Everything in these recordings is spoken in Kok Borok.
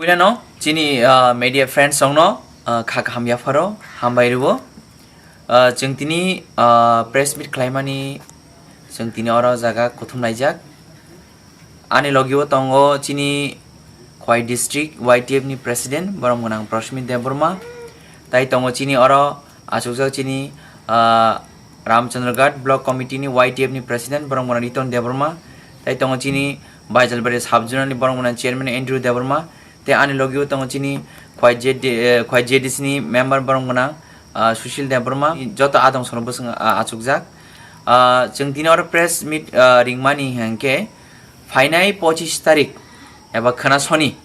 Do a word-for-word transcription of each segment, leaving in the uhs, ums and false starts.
Puilano chini, ah, media friends rokno, ah, kha kaham yapharo hambai rwo. Ah, chwng tini, ah, press meet khlaimani chwng tini oro jaga kuthum laijak. Ani logio tongo chini Khwai district Y T F ni president borom gwnang Prashmit Debbarma. Tai tongo chini oro achukjak chini, ah, Ramchandraghat block committee ni Y T F ni president borom gwnang Riton Debbarma. Tai tongo chini Baijalbari sub zonal ni borom gwnang chairman Andrew Debbarma. Tei ani logio tongo chini Khwai J D, eh, Khwai J D C ni member borom gwnang, ah, Sushil Debbarma. Joto adong sono bwswng, ah, achukjak. Ah, chwng tini oro press meet, ah, ringmani hwnkhe phainai pochis tarik eba khwna soni,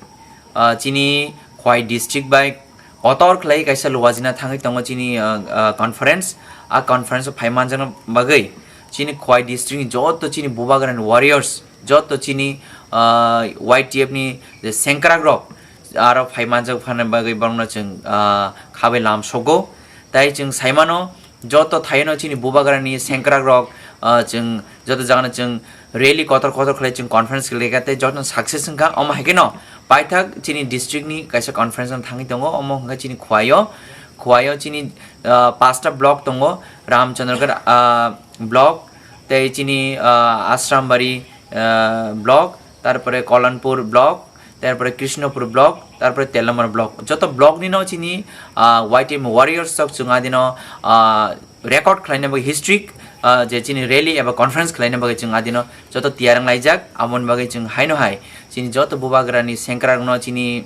ah, chini Khwai district bai kotor khlai kaisa luwajina thangwi tongo chini, ah, ah, conference. A conference o phai manjakna bagwi chini Khwai district ni joto chini bubagrani warriors, joto chini, ah, Y T F ni je sengkrak rok aro phai manjak phana bagwi borokno chwng, ah, khabai lam sogo. Tai chwng saimano joto thaino chini bubagrani sengkrak rok, ah, chwng joto jagano chwng rally kotor kotor khlai chwng conference khlaikha tei joto success wngkha. Omo hai kheno paithak chini district ni kaisa conference no thangwi tongo, omo hwnkha chini Khwaio, Khwaio chini, ah, pasta block tongo, Ramchandragarh, ah, block, tei chini, ah, Asrambari, ah, block, tarpore Kolanpur block, tarpore Krishnapur block, tarpore Telamara block. Joto block ni no chini, ah, Y T F warriors rok chwng adino, ah, record khlaina bagwi history, ah, je chini rally eba conference khlaina bagwi chwng adino joto tiyar wng laijak. Aboni bagwi chwng haino hai chini joto bubagrani sengkrak no chini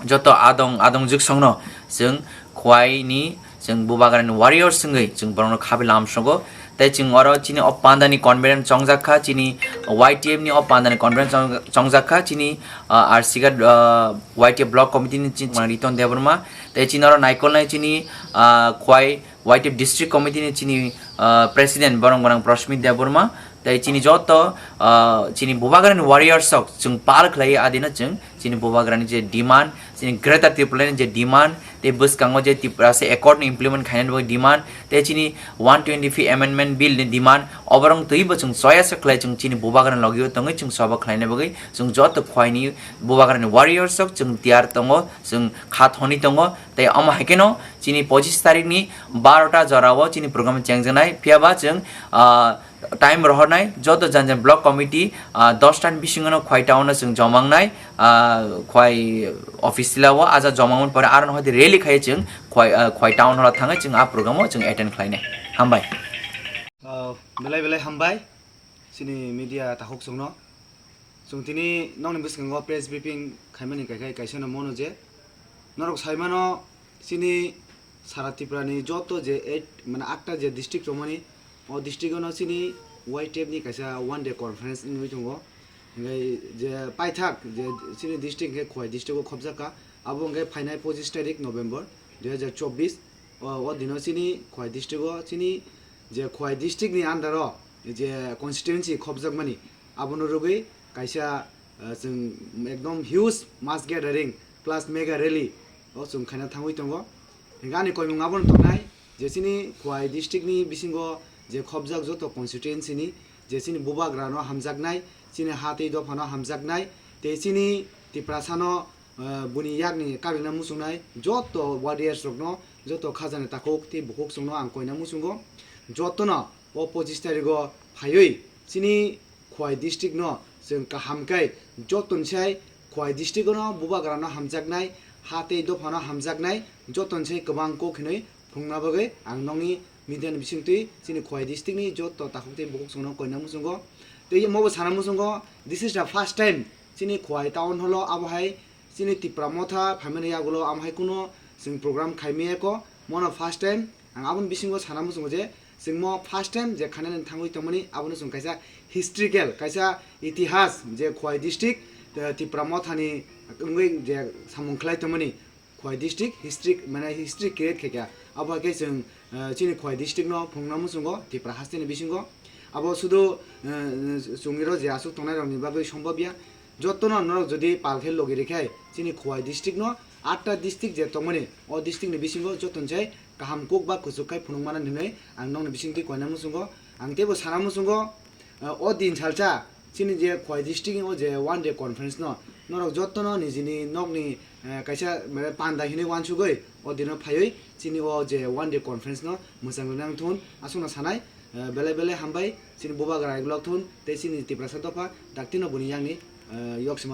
joto adong adong jugsongno chwng Khwai ni chwng bubagrani warriors wngwi chwng borokno khabai lam sogo. Tei chwng oro chini o pandani conference chongjak kha, chini Y T F ni o pandani conference chong-, chongjak kha, chini, ah, R C K, ah, Y T F block committee ni chini Riton Debbarma. Tei chini oro naikolnai chini, ah, Khwai Y T F district committee ni chini, ah, president borom gwnang Prashmit Debbarma. Tei chini joto, ah, chini bubagrani warriors rok chwng pal khlai adino chwng chini bubagrani je demand, chini Greater Tipraland ni je demand, tei bwskango je Tiprasa accord no implement khainani bagwi demand, tei chini one twenty-fifth amendment bill ni demand, oborok twibo chwng choya se khlai chwng chini bubagrani logio tongwi chwng soba khlaina bagwi chwng joto Khwaini bubagrani warriors rok chwng tiyar tongo, chwng kha thoni tongo. Tei omo hai kheno chini pochis tarik ni barota jorao chini program chengjaknai, phiyaba chwng, ah, time rohornai joto jan jan block committee, ah, dos ta ni bisingo no Khwai town o chwng joma wngnai, ah, Khwai office tila o aja joma wngmani pore aro no hoi rally khai chwng Khwai, ah, Khwai town hall o thangwi chwng a program o chwng attend khlainai. Hambai. Ah, belai belai hambai chini media takhuk chwngno. Chwng tini nokni bwskango press briefing khaimani kaikai kaisa no mono je norok saimano chini sara Tripura ni joto je eight, mane atta je district romani, o district ono chini Y T F ni kaisa one day conference wngwi tongo. Hingke je paithak je chini district hingke Khowai district o khobjak kha, abo hingke phainai pochis tarik November dui hazar chobbish, o, o dino chini Khowai district o chini je Khowai district ni under o je constituency khobjakmani, abono rwgwi kaisa, ah, chwng ekdom huge mass gathering plus mega rally o chwng khaina thangwi tongo. Hingke ani koimung abono tongnai je chini Khowai district ni bisingo je khobjak joto constituency ni je chini bubagra no hamjaknai, chini ha tei dopha no hamjaknai, tei chini Tiprasa no, ah, buni yakni karwina muchungnai joto warriors rokno, joto khajani takhuk tei bukhuk chwngno ang koina muchungo. Jotono o pochis tarigo phaiwi chini Khowai district no chwng kaham khe jotoni sai Khowai district no bubagra no hamjaknai, ha tei dopha no hamjaknai, jotoni sai kwbang kok hinwi phunukna bagwi ang nokni media ni bisingtwi chini Khowai district ni joto takhuk tei bukhuk chwngno koina muchungo. Tei omo bo sana muchungo, this is the first time chini Khowai town hall o abo hai chini Tipra Motha phaimani yagulo amo hai kuno chwng program khaimaya kho, mono first time. Ang aboni bisingo sana muchungo je chwng mo first time je khanani thangwi tongmani, abono chwng kaisa historical, kaisa itihas je Khowai district, eh, Tipra Mothani wngwi je samung khlai tongmani, Khowai district history, mane history create khaikha. Abo hai khe chwng, eh, chini Khowai district no phunukna muchungo Tipra hasteni bisingo. Abo sudu, eh, chwngni ro je aswk tongnai rokni bagwi sombobya. Jotono norok jodi pal khe logi rikhe chini Khowai district no atta district je tongmani, o district ni bisingo jotoni sai kaham kok ba kuchuk khai phunukmana hinwi ang nokni bisingtwi koina muchungo. Ang teibo sana muchungo, eh, o din salsa chini je Khowai district ni o je one day conference no Norok jotono nijini nokni, eh, kaisa, mane, panda hinwi wansugwi o dino phaiwi chini o je one day conference no mwchang rwna wng thun aswkno sanai, eh, belai belai hambai chini Bubagra Rai Block thun tei chini Tiprasa dopha daktino buni yakni, eh, yok se